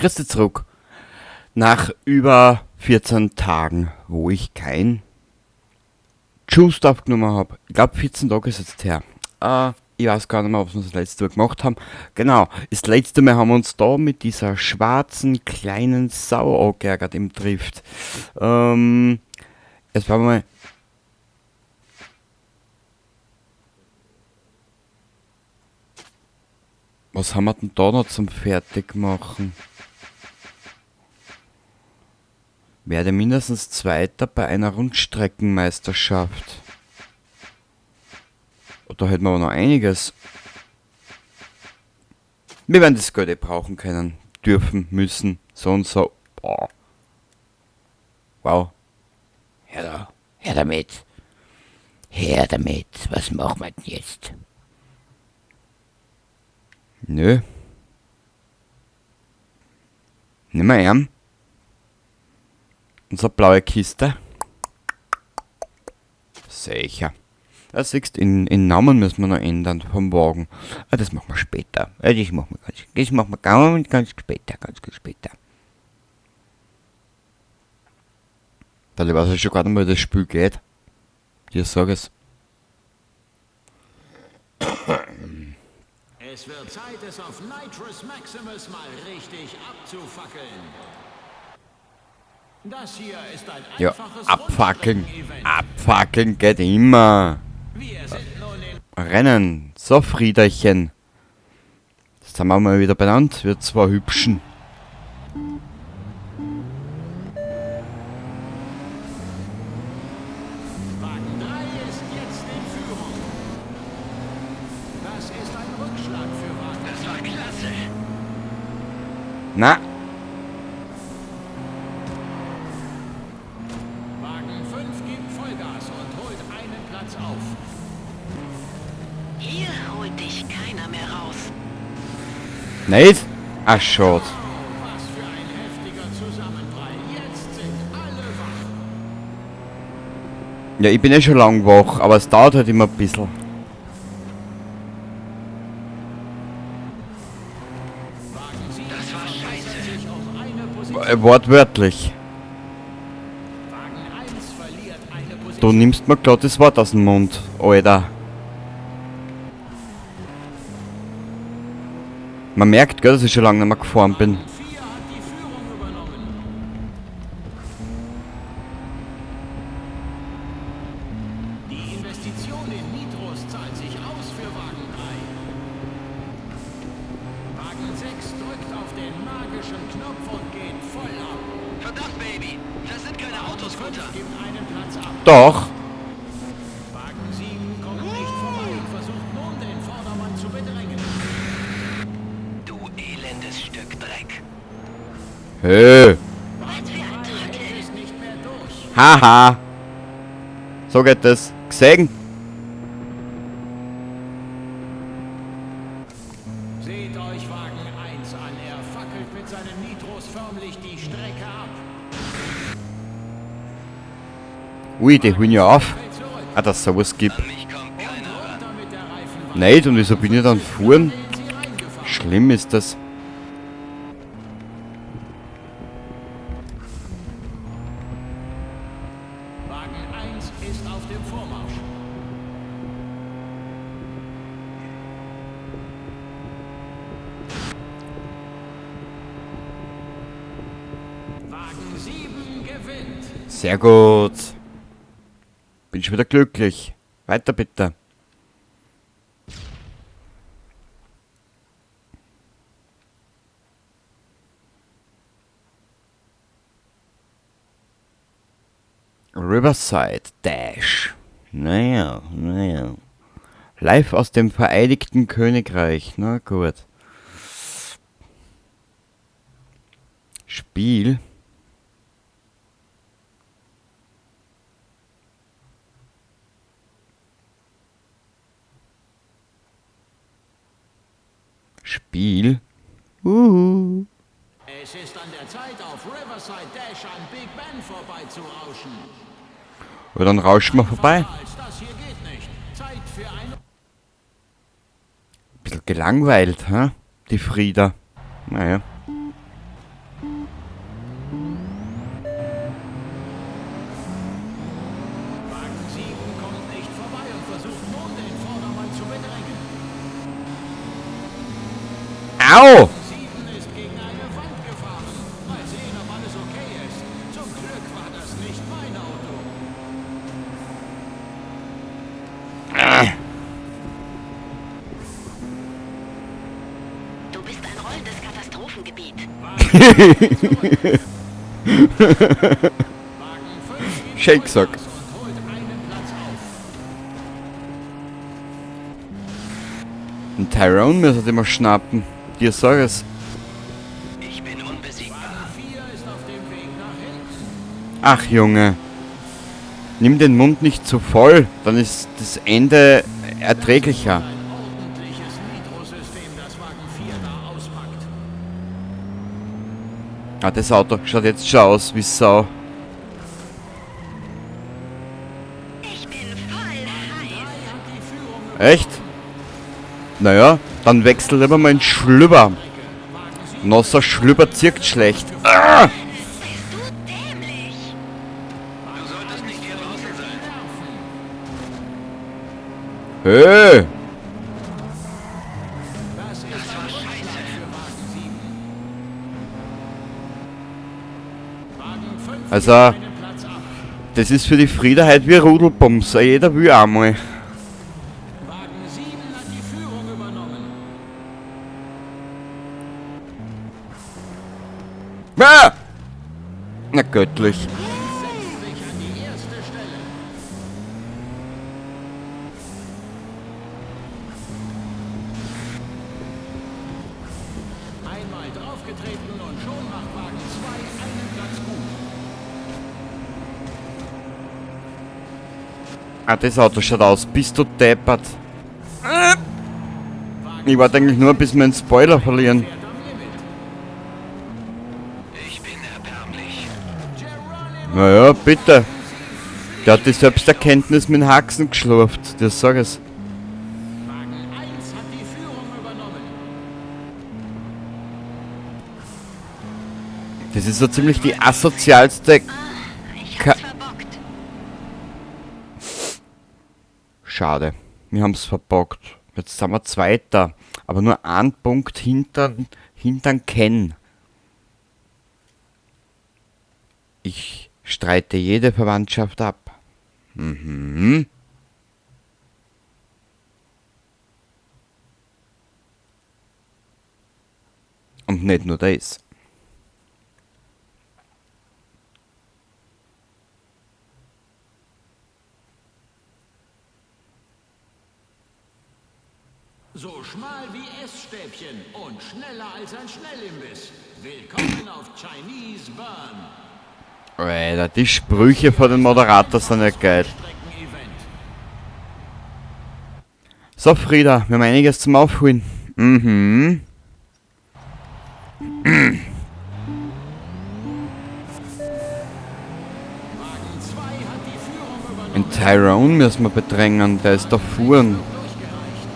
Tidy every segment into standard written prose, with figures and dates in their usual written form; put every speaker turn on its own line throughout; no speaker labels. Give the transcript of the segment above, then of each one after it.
Grüß dich zurück. Nach über 14 Tagen, wo ich kein Juiced aufgenommen habe. Ich glaube, 14 Tage ist jetzt her. Ich weiß gar nicht mehr, was wir das letzte Mal gemacht haben. Genau, das letzte Mal haben wir uns da mit dieser schwarzen kleinen Sau angeärgert im Drift. Jetzt werden wir mal... Was haben wir denn da noch zum Fertigmachen? Werde mindestens Zweiter bei einer Rundstreckenmeisterschaft. Da hätten wir aber noch einiges. Wir werden das Geld eh brauchen können, dürfen, müssen, so und so. Boah. Wow.
Her da, her damit. Her damit. Was machen wir denn jetzt?
Nö. Nimm mal her. Unsere blaue Kiste. Sicher. Das siehst, in Namen müssen wir noch ändern vom Wagen. Ah, das machen wir später. Ja, das machen wir ganz, das machen wir ganz, ganz später, ganz, ganz später. Weil ich weiß ja schon gar nicht mehr, wie das Spiel geht. Dir sag es.
Es wird Zeit, es auf Nitrus Maximus mal richtig abzufackeln. Das hier ist ein
Ja,
einfaches
abfackeln.
Rundstrecken-Event.
Abfackeln geht immer.
Wir sind nun in
Rennen. So, Friederchen. Das haben wir mal wieder benannt. Wir zwei Hübschen.
Wagen 3 ist jetzt in Führung. Das ist ein Rückschlag für Wagen.
Das war klasse.
Na.
Wagen 5 gibt Vollgas und holt einen Platz auf.
Hier holt dich keiner mehr raus.
Nicht? Ach, schade.
Oh, was für ein heftiger Zusammenprall. Jetzt sind alle wach.
Ja, ich bin eh schon lang wach, aber es dauert halt immer ein bisschen.
Wagen 7
Das war
verbessert
scheiße.
sich um eine Position.
Wortwörtlich.
Wagen 1 verliert eine Position.
Du nimmst mir grad das Wort aus dem Mund, Alter. Man merkt, gell, dass ich schon lange nicht mehr gefahren bin.
Wagen 4 hat die Führung übernommen. Die Investition in Nitros zahlt sich aus für Wagen 3. Wagen 6 drückt auf den magischen Knopf und geht voll ab.
Verdammt, Baby! Das sind keine Autoscooter!
5 gibt einen Platz ab.
Doch!
Wagen 7 kommt nicht vorbei und versucht nun, den Vordermann zu bedrängen.
Du elendes Stück Dreck.
Hey!
Wagen 3 hält es nicht mehr durch.
Haha! So geht das. Gesehen?
Seht euch Wagen 1 an. Er fackelt mit seinen Nitros förmlich die Strecke ab.
Ui, die holen ja auf.
Fällt zurück.
Ah, dass es sowas gibt.
An mich kommt keiner ran.
Runter mit der Reifenwand.
Nicht, und wieso bin ich dann fuhren?
Den sie reingefahren.
Schlimm ist das.
Wagen 1 ist auf dem Vormarsch. Wagen 7 gewinnt.
Sehr gut. Bin schon wieder glücklich. Weiter bitte. Riverside Dash. Naja, naja. Live aus dem Vereinigten Königreich. Na gut. Spiel. Spiel. Uhu.
Es ist an der Zeit, auf Riverside Dash an Big Ben vorbeizurauschen.
Oder dann rauschen wir vorbei.
Einfacher als das hier geht nicht. Zeit für ein
Bisschen gelangweilt, hä? Die Frieda. Naja. Au!
7 ist gegen eine Wand gefahren. Mal sehen, ob alles okay ist. Zum Glück war das nicht mein Auto.
Du bist ein rollendes Katastrophengebiet.
Wagen 5 gibt
Shakesack.
Vollgas und holt einen Platz auf.
Ein Tyrone müssen wir immer schnappen. Dir sag es.
Ich bin unbesiegbar.
Wagen 4 ist auf dem Weg nach hinten.
Ach Junge. Nimm den Mund nicht zu voll, dann ist das Ende erträglicher.
Ein ordentliches Nitro-System, das Wagen 4 da auspackt.
Ah, das Auto schaut jetzt schon aus wie Sau.
Ich bin voll heiß.
Echt? Naja, dann wechsel lieber mal in Schlüpper. Nasser Schlüpper zirkt schlecht. Ah!
Bist du dämlich?
Du solltest nicht hier draußen sein.
Hey!
Das ist ein Rückschlag für Wagen 7. Wagen 5
Also-
gibt einen Platz ab.
Das ist für die Frieda halt wie Rudelbums. Jeder will einmal.
Wagen 7 hat die Führung übernommen.
Ah! Na göttlich.
Setzt sich an die erste Stelle. Einmal draufgetreten und schon macht Wagen 2 einen Platz gut.
Ah, das Auto schaut aus. Bist du deppert. Ich wollte eigentlich nur bis wir einen Spoiler verlieren.
Fährt am Limit.
Ich bin erbärmlich.
Naja, bitte. Der hat die Selbsterkenntnis mit dem Haxen geschlurft. Das sag ich.
Wagen 1 hat die Führung übernommen.
Das ist so ziemlich die asozialste...
Ich hab's verbockt.
Schade. Wir haben's verbockt. Jetzt sind wir Zweiter. Aber nur ein Punkt hintern Ken. Ich streite jede Verwandtschaft ab. Mhm. Und nicht nur das.
So schmal wie Essstäbchen und schneller als ein Schnellimbiss. Willkommen auf Chinese Burn.
Alter, die Sprüche von den Moderator sind ja geil.
Strecken-Event.
So, Frieda, wir haben einiges zum Aufholen. Mhm.
Wagen 2 hat die Führung übernommen.
In Tyrone müssen wir bedrängen, der ist da fuhren.
Durchgereicht.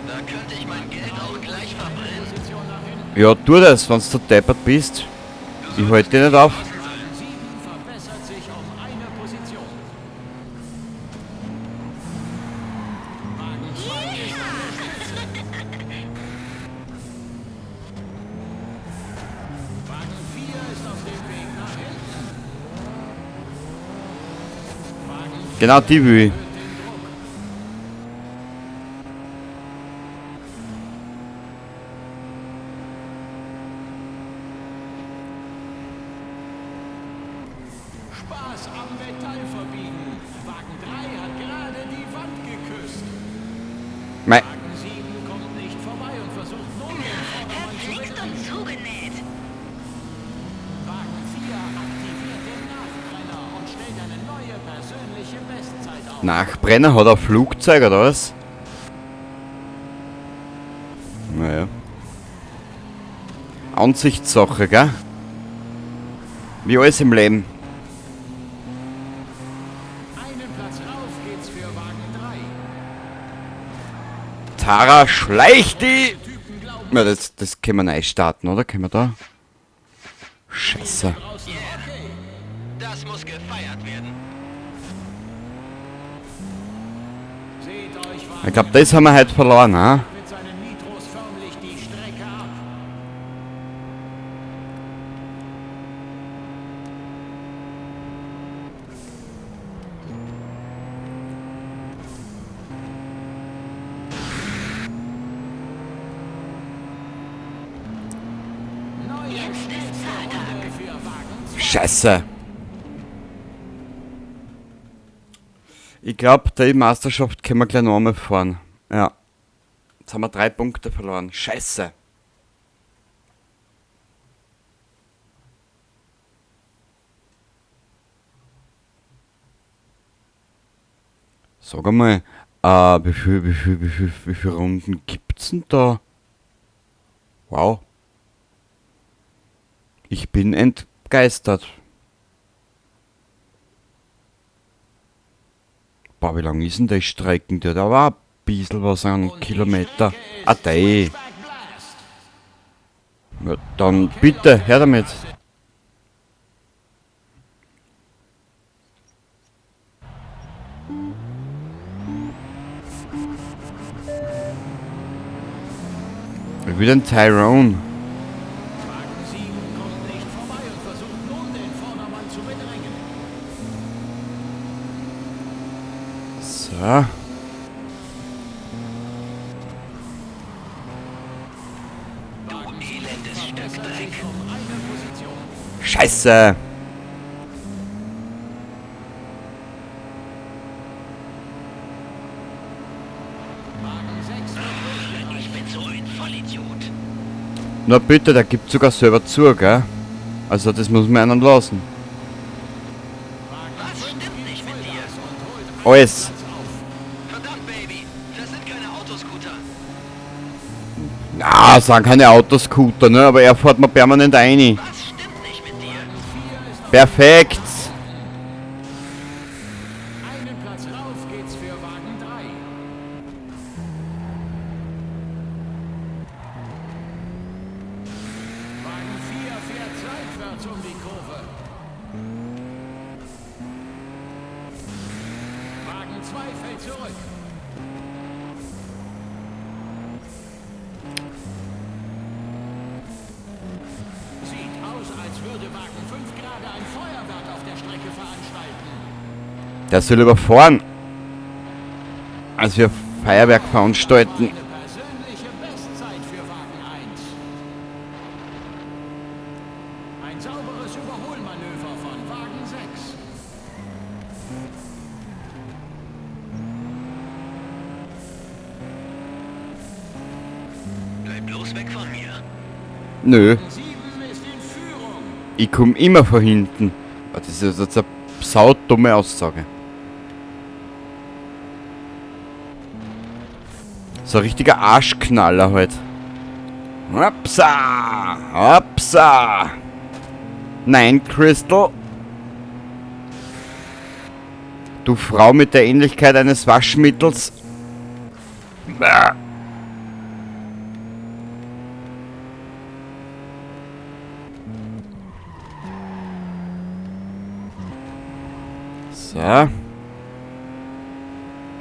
Da könnte ich mein Geld auch gleich verbrennen.
Position nach hinten.
Ja, tu das, wenn du deppert bist. Ich halte dich nicht auf.
Wagen 7 verbessert sich um eine Position. Wagen 2 ist an der Spitze. Wagen 4 ist auf dem Weg nach hinten. Wagen 4
Genau die will ich.
erhöht den Druck. Spaß am Metall verbiegen. Wagen 3 hat gerade die Wand geküsst.
Mei,
Wagen 7 kommt nicht vorbei und versucht nun den Vordermann zu
Verflixt
bedrängen.
und zugenäht.
Wagen 4 aktiviert den Nachbrenner und stellt eine neue persönliche Bestzeit auf.
Nachbrenner hat er Flugzeug oder was? Naja. Ansichtssache, gell? Wie alles im Leben.
Einen Platz rauf geht's für Wagen 3.
Tara schleicht die!
Typen glauben
Na, das können wir neu starten, oder? Können wir da? Scheiße.
draußen. Okay.
Das muss gefeiert werden.
Seht euch Wagen
Ich glaub, das haben wir heute verloren, ha?
mit seinen Nitros förmlich die
Jetzt ist Zahltag.
Scheiße. Ich glaube, die Meisterschaft können wir gleich noch einmal fahren. Ja. Jetzt haben wir 3 Punkte verloren. Scheiße. Sag einmal, wie viel Runden gibt's denn da? Wow. Ich bin entgeistert. Boah, wie lang ist denn der Strecken? Der da war ein bisschen was an Kilometer. Ah, der. Ja, dann bitte, her damit. Ich will den Tyrone.
Wagen 7 kommt nicht vorbei und versucht nun, den Vordermann zu bedrängen.
So.
Du elendes Stück Dreck.
Um eine Position.
Scheiße.
Wagen 6 wird durchgereicht.
Ich bin so ein Vollidiot.
Na bitte, der gibt sogar selber zu, gell? Also das muss man einen lassen.
Wagen
Was
5
stimmt
gibt
nicht mit dir?
Vollgas und holt einen
Alles.
Platz auf.
Verdammt, Baby. Das sind keine Autoscooter.
Na, sind keine Autoscooter, ne? Aber er fährt mir permanent rein.
Was stimmt nicht mit dir?
4 ist auf
Perfekt.
einen Platz rauf geht's für Wagen 3. Wagen 4 fährt seitwärts um die Kurve. Wagen 2 fällt zurück. Sieht aus, als würde Wagen 5 gerade ein Feuerwerk auf der Strecke veranstalten.
Der soll überfahren. Als wir Feuerwerk veranstalten.
Eine persönliche Bestzeit für Wagen 1. Ein sauberes Überholmanöver von Wagen 6.
Bleib bloß weg von mir.
Nö,
Wagen 7 ist in Führung.
ich komm immer von hinten. Das ist jetzt eine saudumme Aussage. So ein richtiger Arschknaller halt. Hopsa! Hopsa! Nein, Crystal. Du Frau mit der Ähnlichkeit eines Waschmittels. Bäh. So. In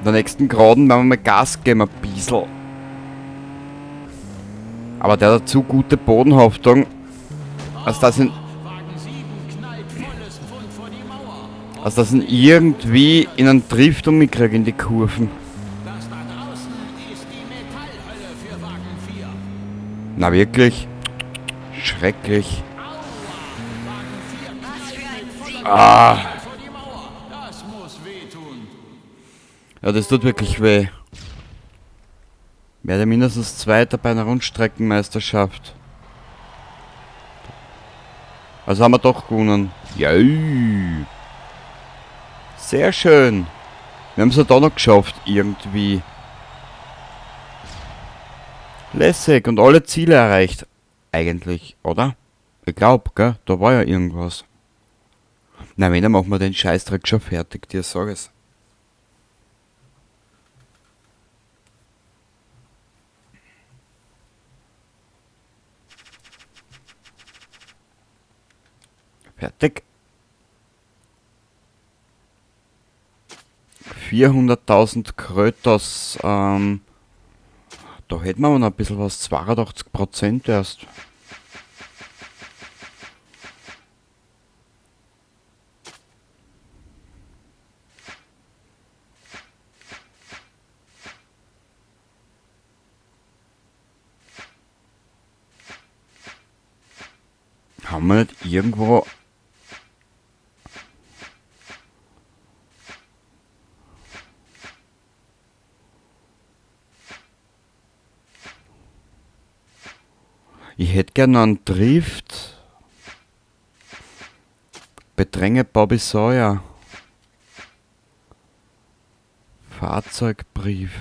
der nächsten Geraden werden wir mal Gas geben, ein bisschen. Aber der hat zu gute Bodenhaftung, als dass ihn,
Wagen 7 knallt volles Pfund vor die Mauer.
als dass ihn irgendwie in einen Drift umkriege in die Kurven.
Das da draußen ist die Metallhölle für Wagen 4.
Na wirklich? Schrecklich.
Aua! Wagen 4
Was für
knallt
ein
mit voller
Sieg.
Ah.
Geschwindigkeit vor die Mauer. Das muss wehtun.
Ja, das tut wirklich weh. Werde mindestens Zweiter bei einer Rundstreckenmeisterschaft. Also haben wir doch gewonnen. Jö. Sehr schön. Wir haben's ja da noch geschafft, irgendwie. Lässig und alle Ziele erreicht. Eigentlich, oder? Ich glaub, gell? Da war ja irgendwas. Na, wenn, dann machen wir den Scheißdreck schon fertig, dir sag ich's. Fertig. 400.000 Krötos. Da hätten wir aber noch ein bisschen was. 82% erst. Haben wir nicht irgendwo... Ich hätte gerne einen Drift. Bedränge Bobby Sawyer. Fahrzeugbrief.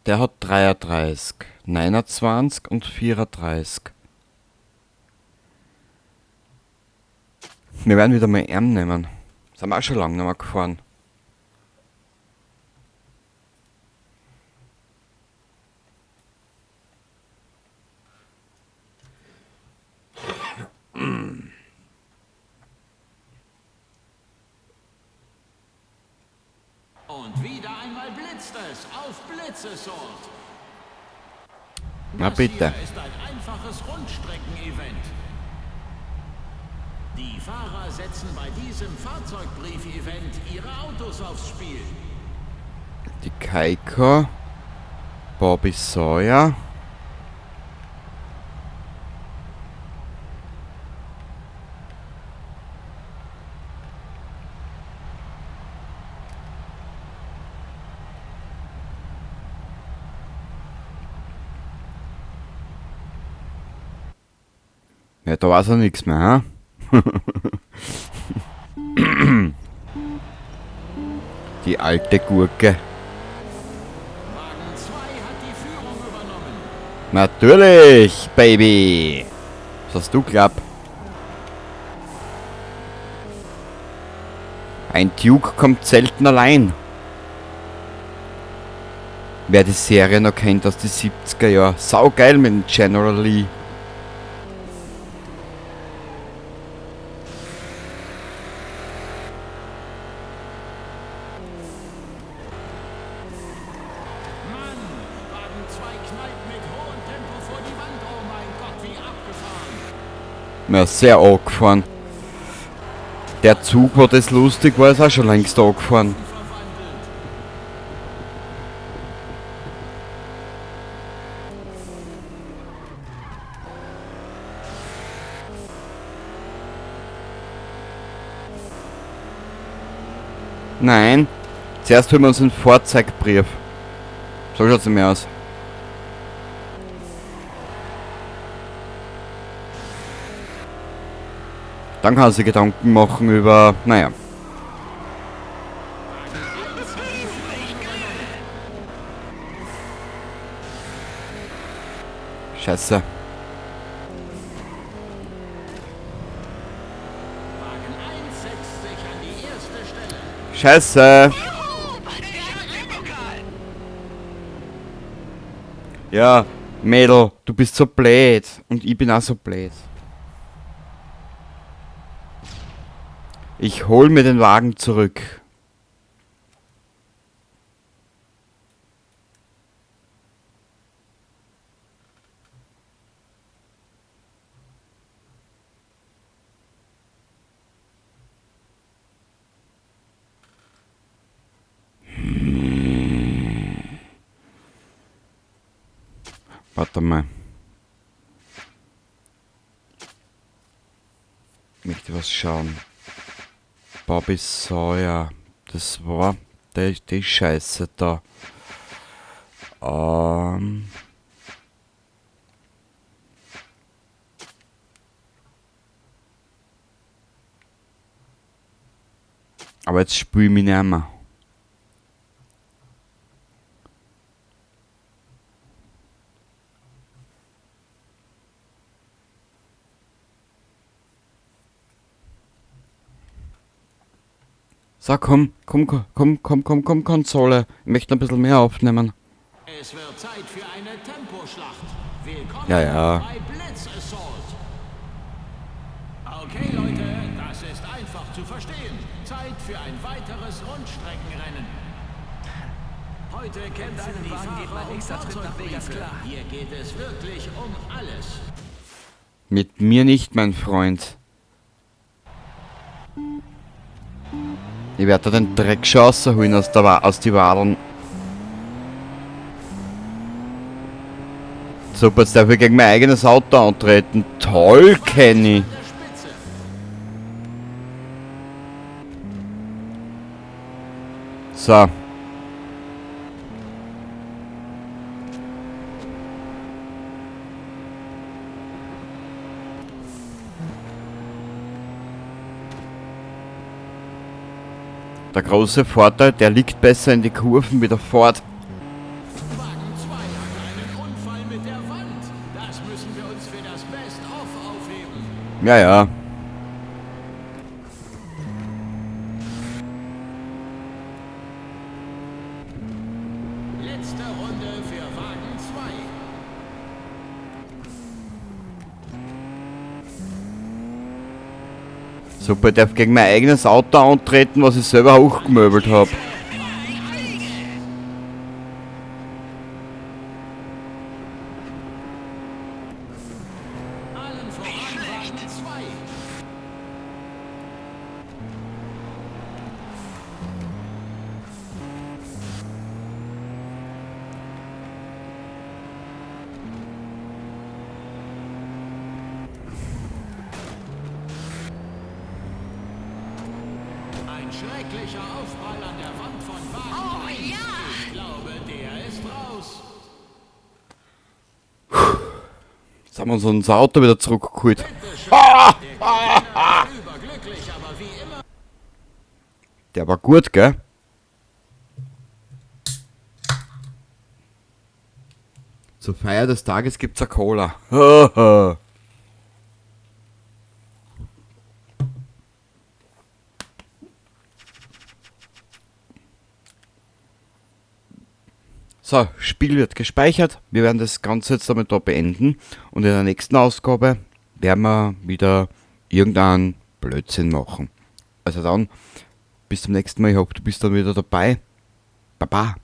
Der hat 33, 29 und 34. Wir werden wieder mal M nehmen. Sind wir auch schon lange nicht mehr gefahren.
Und wieder einmal blitzt es auf Blitz Assault.
Na bitte.
Das hier ist ein einfaches Rundstrecken-Event. Die Fahrer setzen bei diesem Fahrzeugbrief-Event ihre Autos aufs Spiel.
Die Keiko, Bobby Sawyer. Ja, da weiß er nichts mehr, ha? Die alte Gurke.
Wagen 2 hat die Führung übernommen.
Natürlich, Baby! Was hast du glaubt? Ein Duke kommt selten allein. Wer die Serie noch kennt aus den 70er Jahren. Saugeil mit dem General Lee.
Mann, Wagen 2 knallt mit hohem Tempo vor die Wand. Oh mein Gott, wie abgefahren.
Ja, sehr angefahren. Der Zug, wo das lustig war, ist auch schon längst angefahren.
Verwandelt.
Nein. Zuerst holen wir uns einen Vorzeigbrief. So schaut's nämlich aus. Dann kann sich Gedanken machen über, naja. Scheiße.
Wagen 1 setzt sich an die erste Stelle.
Scheiße. Ja, Mädel, du bist so blöd. Und ich bin auch so blöd. Ich hol mir den Wagen zurück. Warte mal. Ich möchte was schauen. Bobby Sawyer. Das war die Scheiße da. Aber jetzt spül ich mich nicht mehr. So, komm, komm, komm, komm, komm, komm, Konsole. Ich möchte ein bisschen mehr aufnehmen.
Es wird Zeit für eine Temposchlacht. Willkommen
Ja, ja.
bei Blitz Assault. Okay, Leute, Das ist einfach zu verstehen. Zeit für ein weiteres Rundstreckenrennen. Heute kämpfen
deinem
die
Wagen geht
Fahrer
mein
um
nächster Trip nach Vegas
Fahrzeugbriefe.
klar.
Hier geht es wirklich um alles.
Mit mir nicht, mein Freund. Ich werde da den Dreck schon rausholen aus, der Wa aus die Wadeln. Super, jetzt darf ich gegen mein eigenes Auto antreten. Toll, Kenny.
An der Spitze.
So. Der große Vorteil, der liegt besser in die Kurven wie der Ford.
Wagen 2 hatte einen Unfall mit der Wand. Das müssen wir uns für das Best-of aufheben.
Ja, ja.
Letzte Runde für Wagen 2.
Super, ich darf gegen mein eigenes Auto antreten, was ich selber hochgemöbelt habe.
Allen voran Wagen 2. Ein schrecklicher Aufprall an der Wand von Wagen
Oh,
1.
ja.
Ich glaube, der ist raus.
Jetzt haben wir uns unser Auto wieder zurückgeholt.
Bitteschön. Der Gewinner ist überglücklich, aber wie immer
Der war gut, gell? Zur Feier des Tages gibt's a Cola. So, Spiel wird gespeichert. Wir werden das Ganze jetzt damit da beenden. Und in der nächsten Ausgabe werden wir wieder irgendeinen Blödsinn machen. Also dann, bis zum nächsten Mal. Ich hoffe, du bist dann wieder dabei. Baba.